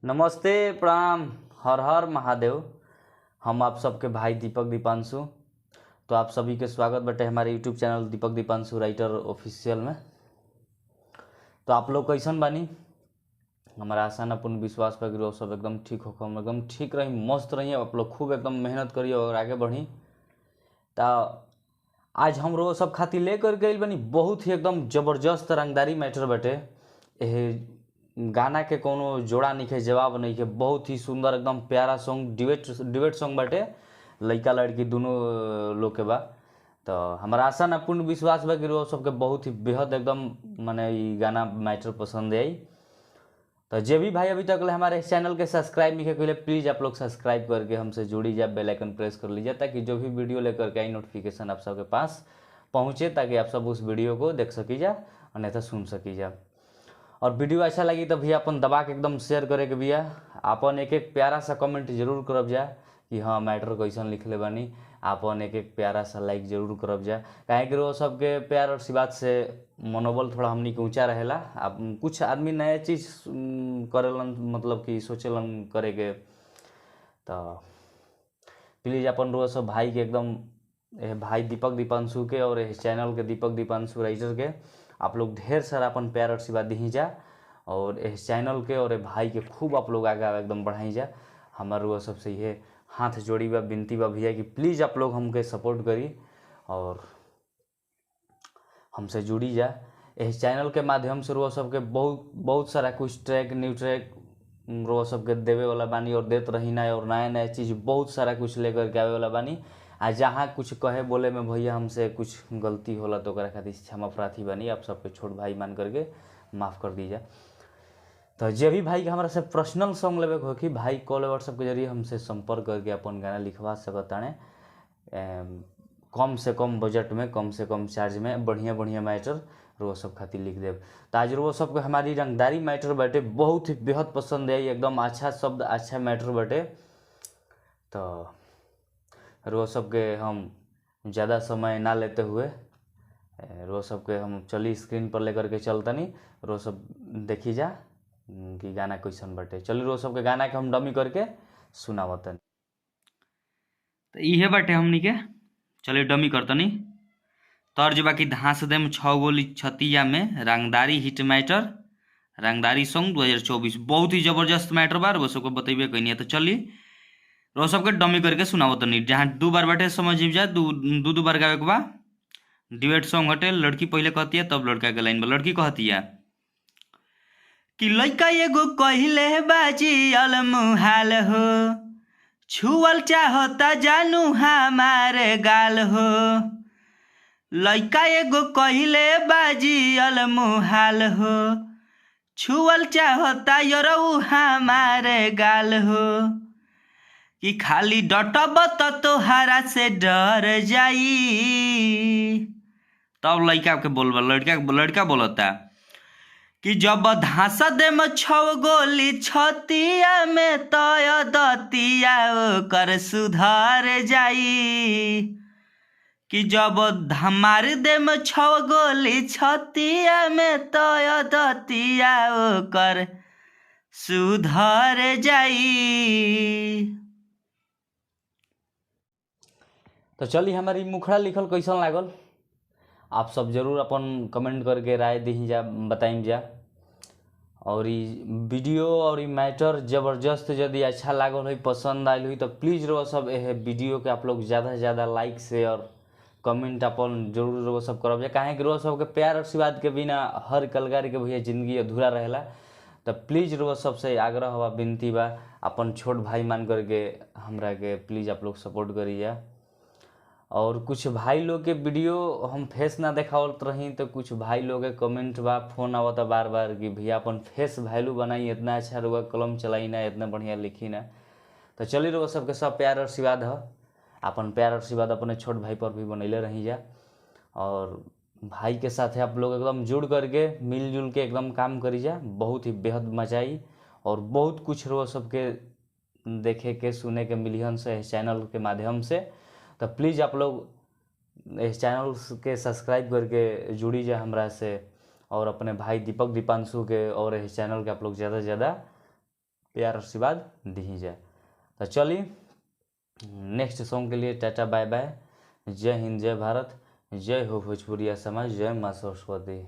नमस्ते, प्रणाम, हर हर महादेव। हम आप सबके भाई दीपक दीपांशु। तो आप सभी के स्वागत बटे हमारे YouTube channel Deepak Deepanshu writer official में। तो आप लोग कैसन बानी? हमारा आशा न पूर्ण विश्वास पर कि सब एकदम ठीक हो, हम एकदम ठीक रही, मस्त रही। आप लोग खूब एकदम मेहनत करिए और आगे बढ़ी। तो आज हम रोज सब खातिर लेकर गइल बानी बहुत ही एकदम जबरदस्त रंगदारी मैटर बटे। एह गाना के कोनो जोड़ा नहीं है, जवाब नहीं है। बहुत ही सुंदर एकदम प्यारा सॉन्ग, डिबेट सॉन्ग बाटे, लड़का लड़की दोनों लोग के बा। तो हमारा आशा ना पूर्ण विश्वास बा कि रोज सबके बहुत ही बेहद एकदम माने ई गाना मैटर पसंद आई। तो जे भी भाई अभी तक ले हमारे चैनल के सब्सक्राइब नहीं कैले, प्लीज़ आप लोग सब्सक्राइब करके हमसे जुड़ी जाए, बेल आइकन प्रेस कर लीजिए ताकि जो भी वीडियो लेकर के आई नोटिफिकेशन आप सबके पास पहुँचे, ताकि आप सब उस वीडियो को देख सकी जा अन्यथा सुन सकी जा। और वीडियो अच्छा लगी तो भैया अपन दबा के एकदम शेयर करे के भैया अपन एक एक प्यारा सा कमेंट जरूर करब जा कि हाँ मैटर कैसन लिखले बानी। अपन एक एक प्यारा सा लाइक जरूर करब जा, काहे कि रोज सबके प्यार और आशीर्वाद से मनोबल थोड़ा हमनी के ऊंचा रहेला। अब कुछ आदमी नया चीज़ करेलन, मतलब कि सोचेलन करे के, तो प्लीज़ अपन रोज सब भाई के एकदम भाई दीपक दीपांशु के और इस चैनल के दीपक दीपांशु राइटर के आप लोग ढेर सारा अपन प्यार और आशीर्वाद दी जा और इस चैनल के और भाई के खूब आप लोग आगे एकदम बढ़ाई जा। हमार वो सबसे ये हाथ जोड़ी बा, विनती बा भैया कि प्लीज़ आप लोग हमके सपोर्ट करी और हमसे जुड़ी जा। इस चैनल के माध्यम से रोज सबके बहुत बहुत सारा कुछ ट्रैक, न्यू ट्रैक रोज सबके देवे वाला बानी और देत रही ना, और नया नया चीज़ बहुत सारा कुछ लेकर के आवे वाला बानी। आ जहाँ कुछ कहे बोले में भैया हमसे कुछ गलती होला तो ओकरा खातिर क्षमा प्रार्थी बानी, आप सबके छोट भाई मान करके माफ़ कर दीजिए। तो जे भी भाई के हमारा से पर्सनल सॉन्ग लेवे के हो कि भाई कॉल व्हाट्सएप के जरिए हमसे संपर्क करके अपन गाना लिखवा सकताने। कम से कम बजट में, कम से कम चार्ज में बढ़िया बढ़िया मैटर रोज सब खातिर लिख देव। तो आज रोज सबके हमारी रंगदारी मैटर बाटे, बहुत ही बेहद पसंद है, एकदम अच्छा शब्द अच्छा मैटर बाटे। तो रोज सबके हम ज़्यादा समय ना लेते हुए रोज सबके हम चली स्क्रीन पर लेकर के चलतनी, रोज सब देखी जा कि गाना कैसन बाटे। चली रोज सबके गाना के हम डमी करके सुनावतनी। तो इहे बाटे हमनी के, चलिए डमी करतनी। तर्ज बाकी धांस देम 6 गोली छतिया में, रंगदारी हिट मैटर, रंगदारी सॉन्ग 2024। बहुत ही जबरदस्त मैटर बा, रोज सबके बतेबे कइनी। तो चली रोज सबके डमी करके सुनावतनी। जहाँ दू बार बाटे समझ जा, दू दू दू बार गावे के बा। डिबेट सॉन्ग हटे, लड़की पहले कहती है तब लड़का के लाइन बा। लड़की कहती है कि लड़का एगो कहिले बाजी अलमुहाल हो, छुअल चाहता जानू हमारे गाल हो। लड़का एगो कहिले बाजी अलमुहाल हो, छुअल चाहता यरऊ हमारे गाल हो। कि खाली डटब त तोहारा से डर जाई। तब लड़का के बोलबा, लड़का बोलता कि जब धांसा देम 6 गोली छतिया में तय दतिया कर सुधर जाई। कि जब मार देम 6 गोली छतिया में तय दतिया कर सुधर जाई। तो चलिए हमारी मुखड़ा लिखल कैसन लागल आप सब जरूर अपन कमेंट करके राय दी जा, बताइम जा। और ई वीडियो और ई मैटर जबरदस्त यदि अच्छा लागल हो, पसंद आयल हुई तो प्लीज़ रो सब एह वीडियो के आप लोग ज़्यादा से ज़्यादा लाइक शेयर और कमेंट अपन जरूर रो सब करब जा। काहे कि रो सबके प्यार और आशीर्वाद के बिना हर कलकार के भैया जिंदगी अधूरा रहेला। तो प्लीज़ रो सबसे आग्रह बा, विनती बा, अपन छोट भाई मान करके हमरा के प्लीज़ आप लोग सपोर्ट करी जा। और कुछ भाई लोग के वीडियो हम फेस ना देखावत रही तो कुछ भाई लोग के कमेंट बा, फोन आवता बार बार कि भैया अपन फेस वैल्यू बनाई, इतना अच्छा रुआ कलम चलाई ना, इतना बढ़िया लिखी ना। तो चली रहो सबके सब प्यार और आशीर्वाद है, अपन प्यार और आशीर्वाद अपने छोट भाई पर भी बनैले रही जा। और भाई के साथ आप लोग एकदम जुड़ करके मिलजुल के एकदम काम करी जा, बहुत ही बेहद मजा आई। और बहुत कुछ रहो सबके देखे के सुने के मिलियन से इस चैनल के माध्यम से। तो प्लीज़ आप लोग इस चैनल के सब्सक्राइब करके जुड़ी जाए हमरा से और अपने भाई दीपक दीपांशु के और इस चैनल के आप लोग ज़्यादा से ज़्यादा प्यार आशीर्वाद दी जाए। तो चली नेक्स्ट सॉन्ग के लिए टाटा बाय बाय। जय हिंद, जय भारत, जय हो भोजपुरिया समाज, जय माँ सरस्वती।